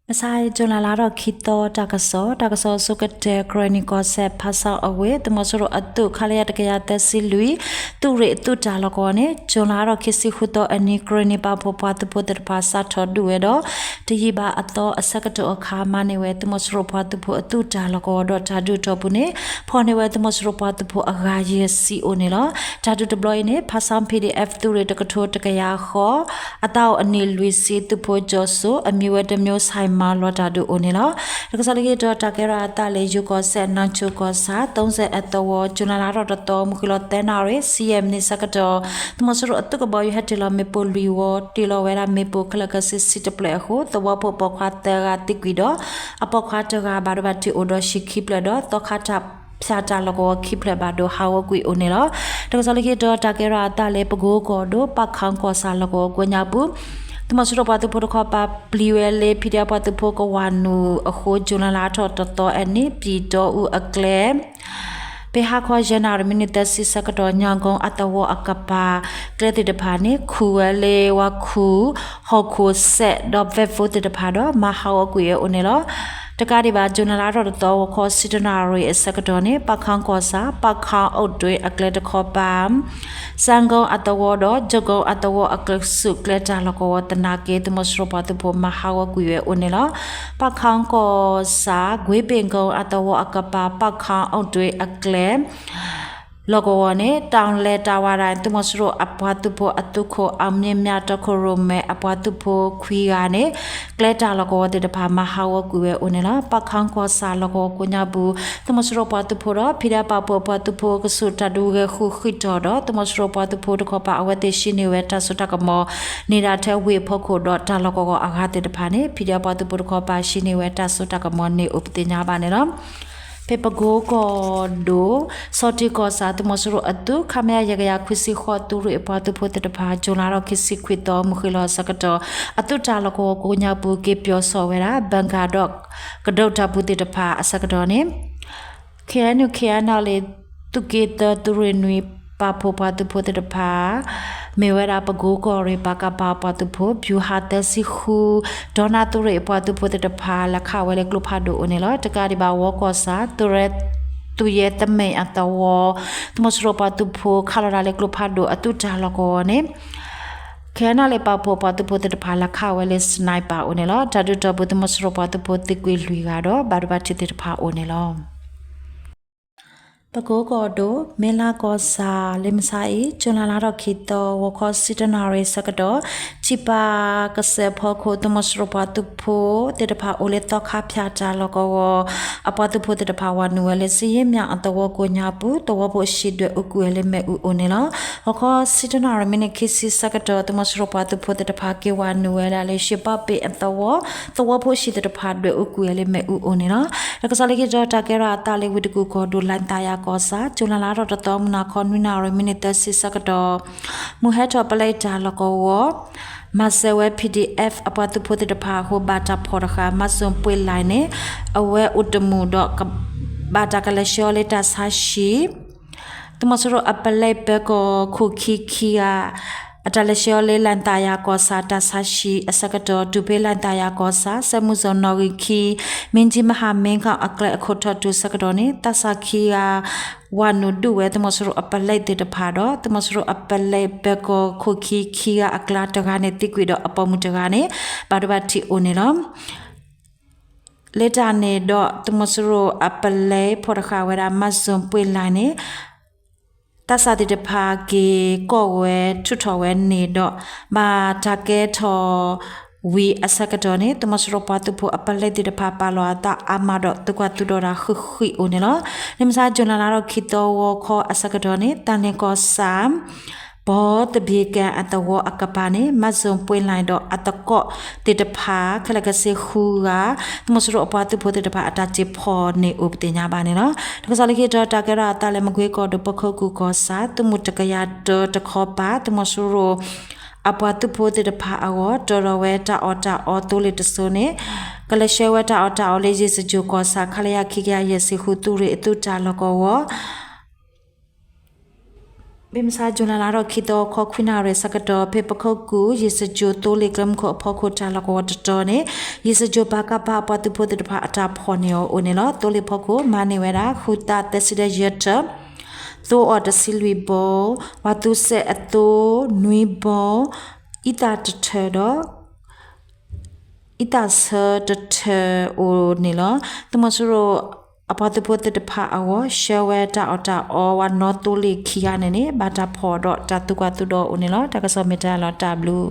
မဆါအံၤ ကၠူၤလဲလါထီၣ်ခံသီ တၢ်ကစီၣ်, တၢ်ကစီၣ်အဆိကတၢၢ် ကရ့ၣ်နံၣ်ကီၢ်စဲၣ် ဖါဆၣ်အဝ့ၢ် သုးမီၤစိရိၤအသုး ခလရ တကယၤသၢဆံလွံၢ် သုးရ့ၣ်အသုးတၢ်လီၢ်ကဝီၤန့ၣ် ကၠူၤလဲလါထီၣ်ခံဆံဃုသီအနံၤ ကရ့ၣ်နံၣ်ပာ်ဖှိၣ်ပှၤသုးဖိသ့ၣ်တဖၣ် စးထီၣ်ဒုးဝဲဒီး တယံာ်ဘၣ်အသီအဆၢကတီၢ်အခါ မၤန့ၢ်ဝဲ သုးမီၤစိရိၤပှၤသုးဖိအသုးတၢ်လီၢ်ကဝီၤဒီး တၢ်ဒုးတီၢ်ပူၤန့ၣ် ဖီၣ်န့ၢ်ဝဲ သုးမီၤစိရိၤပှၤသုးဖိအဂၤယဲၢ်ဆံအိၣ်န့ၣ်လီၤ. တၢ်ဒုးတဘျီအံၤန့ၣ် ဖါဆၣ် ပီၣ်ဒံၣ်အဲၣ် သုးရ့ၣ်တကထိတကယၤဃိး အသးအိၣ်အနံၣ်လွံၢ်ဆံ သုးဖိကၠီၤစိ အမံၤဝဲတမံၤ ဆဲးမၤလီၤတၢ်ဒုးအိၣ်န့ၣ်လီၤ. တၢ်ကစီၣ်လၢခံတီၤ တၢ်ကဲထီၣ်အသးလၢ ယိၤကီၢ်စဲၣ် နၢ်ဆိၣ်ကီၢ်ဆၣ် သီစဲၣ်အသဝီ ကၠူၤလဲလါထီၣ်တသီ မုၢ်ဃ့ၢ်လီၤသၢနၣ်ရံၣ် ဆံယဲၢ်မံးနံးဆၢကတီၢ် သုးမီၤစိရိၤအသုးကဘီယူၤဟဲတ့ၢ်လီၤမ့ၣ်ပိၢ်လွံၢ်ဝီ တ့ၢ်လီၤဝဲဒၣ်မ့ၣ်ပိၢ်ခဲလၢာ်ခဲဆ့ ဆံတဖျၢၣ်အဃိ သဝီဖိပိာ်ခွါသၢဂၤသံကွံာ်ဒီး အပိာ်ခွါတဂၤဘၣ်ဒိဘၣ်ထံးအိၣ်ဒီး ဟံၣ်ခံဖျၢၣ်ဒီး သီခါတၢ်ဖၠၣ်တၢ်လီၢ်ကဝီၤခံဖျၢၣ်ဘၣ်ဒိဟးဂီၤကွံာ်အိၣ်န့ၣ်လီၤ. တၢ်ကစီၣ်လၢခံတီၤ တၢ်ကဲထီၣ်အသးလၢ ပကိကီၢ်ဒိၣ် ပၣ်ခၣ်ကီၢ်ဆၣ်လီၢ်ကဝီၤကိးညါပူၤ သုးမီၤစိရိၤပှၤသုးဖိတခီပၤ ပျံၤဝဲလၢ ဖံးဒဲးပှၤသုးဖိကဝၤနုာ်အဃိ ကၠူၤလဲလါထီၣ်တသီအနံၤ ပံၤတီအူအကျဲ ဖဲဟါခီယဲၢ်နၣ်ရံၣ် မံးနံးသၢဆံဆၢကတီၢ် ညၣ်ကိအသဝီအကပၤ ကျဲသ့ၣ်တဖၣ်န့ၣ် ခူၣ်ဝဲလၢဝါခူၣ် ဟီၣ်ခိၣ်စဲးဒီး ဘဲၣ်ဖိသ့ၣ်တဖၣ်ဒီး မၤဟးဂီၤကွံာ်ဝဲအိၣ်န့ၣ်လီၤ. တကးဒံးဘၣ် ကၠူၤလဲလါထီၣ်တသီ ဂီၤခီဆံတၢနၣ်ရံၣ်အဆၢကတီၢ်န့ၣ် ပၣ်ခၣ်ကီၢ်ဆၣ် ပၣ်ခၣ်အိၣ်တွ့အကျဲတခီပၤ စၣ်ကိအသဝီဒီး ကၠိကိအသဝီအကျဲ ဆူၣ်ကျဲတၢ်လီၢ်ကဝီၤသနာ်က့ သုးမီၤစိရိၤပှၤသုးဖိမၤဟးဂီၤကွံာ်ဝဲအိၣ်န့ၣ်လီၤ. ပၣ်ခၣ်ကီၢ်ဆၣ် ကွ့ပ့ၣ်ကိအသဝီအကပၤ ပၣ်ခၣ်အိၣ်တွ့အကျဲ လီၢ်ကဝီၤန့ၣ် တၢ်လဲၤတၢ်ဝါဒၣ် သုးမီၤစိရိၤအပှၤသုးဖိအသုးခိၣ် အမံၤမၠးတီခိၣ်ရိၣ်မဲ အပှၤသုးဖိခွံဂၤန့ၣ် ကျဲတၢ်လီၢ်ကဝီၤသ့ၣ်တဖၣ် မၤဟးဂီၤကွံာ်ဝဲအိၣ်န့ၣ်လီၤ. ပၣ်ခၣ်ကီၢ်ဆၣ်လီၢ်ကဝီၤကိးညါပူၤ သုးမီၤစိရိၤပှၤသုးဖိဒီး ဖံးဒဲးပာ်ဖှိၣ်ပှၤသုးဖိကဆူးတၢ်ဒုးဂဲၤဃုာ်ဃံးထီၣ်ဒီး သုးမီၤစိရိၤပှၤသုးဖိတခီပၤ အဝဲသ့ၣ်ဟံးန့ၢ်ဝဲတၢ်စိတၢ်ကမီၤ န့ၢ်ဒၣ်ထဲဝ့ၢ်ဖီခိၣ်ဒီးတၢ်လီၢ်ကဝီၤအဂၤသ့ၣ်တဖၣ်န့ၣ် ဖံးဒဲးပှၤသုးဖိတခီပၤ ဟံးန့ၢ်ဝဲတၢ်စိတၢ်ကမီၤန့ၣ်အိၣ်ပသ့ၣ်ညါဘၣ်န့ၣ်လီၤ. ဖဲပကိကီၢ်ဒိၣ် ဆီထံကီၢ်ဆၣ် သုးမီၤစိရိၤအသုး ခမရ ယဲၢ်ကယၤခွံဆံဃိး သုးရ့ၣ်အပှၤသုးဖိသ့ၣ်တဖၣ် ကၠူၤလဲလါထီၣ်ခံဆံခွံသီ မုၢ်ဃ့ၢ်လီၤအဆၢကတီၢ် အသုးတၢ်လီၢ်ကဝီၤကိးညါပူၤ က့ၤပၠီၤဆီၣ်ဝဲဒၣ် ဘၣ်ကၤဒီး ကဒုးတၢ်ပူၤသ့ၣ်တဖၣ်အဆၢကတီၢ်န့ၣ် ခ့ၣ်အဲၣ်ယူၣ် ခ့ၣ်အဲၣ်ယူၣ်လ့ၣ် သုးက့သၢ သုးရ့ၣ်နွံ ပာ်ဖှိၣ်ပှၤသုးဖိသ့ၣ်တဖၣ် မ့ၢ်ဝဲဒၣ်ပကိကီၢ်ရ့ၣ် ပကဖ ပှၤသုးဖိ ပၠူၤဟးသၢဆံဃု ဒီနၢ်သုးရ့ၣ်အပှၤသုးဖိသ့ၣ်တဖၣ် လဲၤခးဝဲလၢကျိဖးဒိၣ်အိၣ်န့ၣ်လီၤ. တကးဒံးဘၣ် ဝီကီၢ်ဆၣ် သုးရဲ သုးရဲသမဲအသဝီ သုးမီၤစိရိၤပှၤသုးဖိ ခးလီၤတၢ်လၢကျိဖးဒိၣ်အသုးတၢ်လီၢ်ကဝီၤန့ၣ် ခ့ၣ်အဲၣ်ယူၣ်လ့ၣ် ပာ်ဖှိၣ်ပှၤသုးဖိသ့ၣ်တဖၣ် လဲၤခးဝဲလၢ sniper အိၣ်န့ၣ်လီၤ. တၢ်ဒုးတီၢ်ပူၤ သုးမီၤစိရိၤပှၤသုးဖိသံကွံာ်လွံၢ်ဂၤဒီး ဘၣ်ဒိဘၣ်ထံးသ့ၣ်တဖၣ်အိၣ်န့ၣ်လီၤ. ပကိကီၢ်ဒိၣ် မ့ၢ်လါကီၢ်ဆၣ် လၢမဆါအံၤ ကၠူၤလဲလါထီၣ်ခံသီ ဂီၤခီဆံတၢနၣ်ရံၣ်ဆၢကတီၢ် ထံပၤကစၢၢ်ဖီခိၣ် သုးမီၤစိရိၤပှၤသုးဖိသ့ၣ်တဖၣ်အိၣ်လၢသီခါဖၠၣ်တၢ်လီၢ်ကဝီၤ အပှၤသုးဖိသ့ၣ်တဖၣ် ဝၤနုာ်ဝဲလၢ စယ့မၠၣ်အသဝီကိးညါပူၤ သဝီဖိအဟံၣ်ဒွဲၣ်အူကွံာ်ဝဲလၢမ့ၣ်အူအိၣ်န့ၣ်လီၤ. ဂီၤခီဆံတၢနၣ်ရံၣ် မံးနံးခံဆံဆၢကတီၢ် သုးမီၤစိရိၤပှၤသုးဖိသ့ၣ်တဖၣ် က့ၤဝၤနုာ်ဝဲဒၣ်လၢ ရှ့ပီၣ်ပ့ၣ်အသဝီ သဝီဖိဟံၣ်သ့ၣ်တဖၣ် ဒွဲၣ်အူကွံာ်ဝဲလၢမ့ၣ်အူအိၣ်န့ၣ်လီၤ. တၢ်ကစီၣ်လၢခံတီၤ တၢ်ကဲထီၣ်အသးလၢ ဝ့ၢ်တကူၣ်ကီၢ်ဒိၣ် လဲၣ်သးယၤကီၢ်ဆၣ် ကၠူၤလဲလါထီၣ်တသီ မုၢ်နၤခီနွံနၣ်ရံၣ် မံးနံးသၢဆံဆၢကတီၢ် မုၢ်ဟဲထီၣ်ပလဲတၢ်လီၢ်ကဝီၤ မၤစၢၤဝဲ ပီၣ်ဒံၣ်အဲၣ် အပှၤသုးဖိသ့ၣ်တဖၣ်အဃိ ဘၣ်တၢ်ဖီၣ်တဃာ် မၤစၢၤပှ့ၤလဲၣ်န့ၣ် အဝဲအိၣ်တမုာ်ဒီး ဘၣ်တၢ်ကလဲၤဆှၢအီၤလၢတၢ်ဆါဟံၣ် သုးမီၤစိရိၤအပလဲပၢၤကီၢ်ခိၣ်ခံခံဂၤ အတၢ်လဲၤဆှၢအီၤလၢ လဲၣ်သးယၤကီၢ်ဆၣ် တၢ်ဆါဟံၣ်အဆၢကတီၢ် တုၤဖဲလဲၣ်သးယၤကီၢ်ဆၣ် စဲးမုၢ်စိၤနီၣ်ဂံၢ်ခံ မင်းကြီးမဟာမင်းဂေါင်း အကျဲအခိၣ်ထီၣ်တုၤဆၢကတီၢ်န့ၣ် သးစၢ်ခံဂၤ ဝၤနုာ်ဒုးဝဲ သုးမီၤစိရိၤအပလဲသ့ၣ်တဖၣ်ဒီး သုးမီၤစိရိၤအပလဲပၢၤကီၢ်ခိၣ်ခံခံဂၤအကျါတဂၤန့ၣ်သံကွံာ်ဒီး အပိာ်မုၣ်တဂၤန့ၣ် ဘၣ်ဒိဘၣ်ထံးအိၣ်န့ၣ်လီၤ. လၢတၢ်န့ၣ်ဒီး သုးမီၤစိရိၤအပလဲဖီၣ်တဃာ်ဝဲဒၣ် မၤစၢၤပှ့ၤလဲၣ်န့ၣ် သးစၢ်သ့ၣ်တဖၣ်က့ၤကိးဝဲ ထုးထီၣ်ဝဲန့ၣ်ဒီး ဘၣ်တၢ်ကဲထီၣ်ဝံၤအဆၢကတီၢ်န့ၣ် သုးမီၤစိရိၤပှၤသုးဖိအပလဲသ့ၣ်တဖၣ် ပာ်လီၤအသးအါမးဒီး သုးကွၢ်သုးဒီးတၢ်ဃံးဃံးအိၣ်န့ၣ်လီၤ. လၢမဆါ ကၠူၤလဲလါထီၣ်ခံသီ ဂီၤခီအဆၢကတီၢ်န့ၣ် သၣ်န့ၣ်ကီၢ်ဆၣ် ဘီသဘ့ကၣ်အသဝီအကပၤန့ၣ် မၤစၢၤပှ့ၤလဲၣ်ဒီးအသကိးသ့ၣ်တဖၣ် ခဲလၢာ်ခဲဆ့ဃုဂၤ သုးမီၤစိရိၤအပှၤသုးဖိသ့ၣ်တဖၣ် အတၢ်တ့ၢ်ဖီၣ်န့ၢ်အိၣ်ပသ့ၣ်ညါဘၣ်န့ၣ်လီၤ. တၢ်ကစီၣ်လၢခံတီၤ တၢ်ကဲထီၣ်အသးလၢ မကွ့ကီၢ်ဒိၣ် ပခိၣ်ကူၣ်ကီၢ်ဆၣ် သုးမုၢ်တကယၤတၢတခီပၤ သုးမီၤစိရိၤအပှၤသုးဖိသ့ၣ်တဖၣ်အဂီၢ် တီၤထီၣ်ဝဲတၢ်အီၣ်တၢ်အီသိလ့ၣ်တစိၤန့ၣ် ကလဲၤဆှၢဝဲတၢ်အီၣ်တၢ်အီလၢ ယ့ၣ်စကၠိၣ်ကီၢ်ဆၣ် ခလရ ခံကယၤယဲၢ်ဆံဃု သုးရ့ၣ်အသုးတၢ်လီၢ်ကဝီၤ ဖဲမဆါ July လါထီၣ်ခံသီ ခီခွံနၣ်ရံၣ်ဆၢကတီၢ် ဖဲပခိၣ်ကူၣ် ယ့ၣ်စကြိၣ်သိလ့ၣ်ကျဲမုၢ်ခိၣ်အဖီခိၣ် တၢ်လီၢ်ကဝီၤတတီၤန့ၣ် ယ့ၣ်စကြိၣ် ပကဖ အပှၤသုးဖိသ့ၣ်တဖၣ်အတၢ်ဖီၣ်န့ၢ်အီၤအိၣ်န့ၣ်လီၤ. သိလ့ၣ်ဖီခိၣ် မၤန့ၢ်ဝဲဒၣ် ဃုသးသၢဆံဒီးယဲၢ်ထၢၣ်, သိအီၣ်တဆံလွံၢ်ဘီ, ပှၤသူစဲးအသိနွံဘီ, အံသၣ်တထၢၣ်ဒီး အံသၣ်ဆၢတထၢၣ်အိၣ်န့ၣ်လီၤ. သုးမီၤစိရိၤအပှၤသုးဖိသ့ၣ်တဖၣ်အဂီၢ် ဆှၢဝဲတၢ်အီၣ်တၢ်အီဝဲနီသိလ့ၣ်ခံဂၤန့ၣ်န့ၣ် ဘၣ်တၢ်ဖီၣ်ဒီးတၢ်သူကွၢ်သူဒီးအိၣ်န့ၣ်လီၤ. တၢ်ကစီၣ်မ့ၢ်တၢ်လီၤတၢ်ဘျုး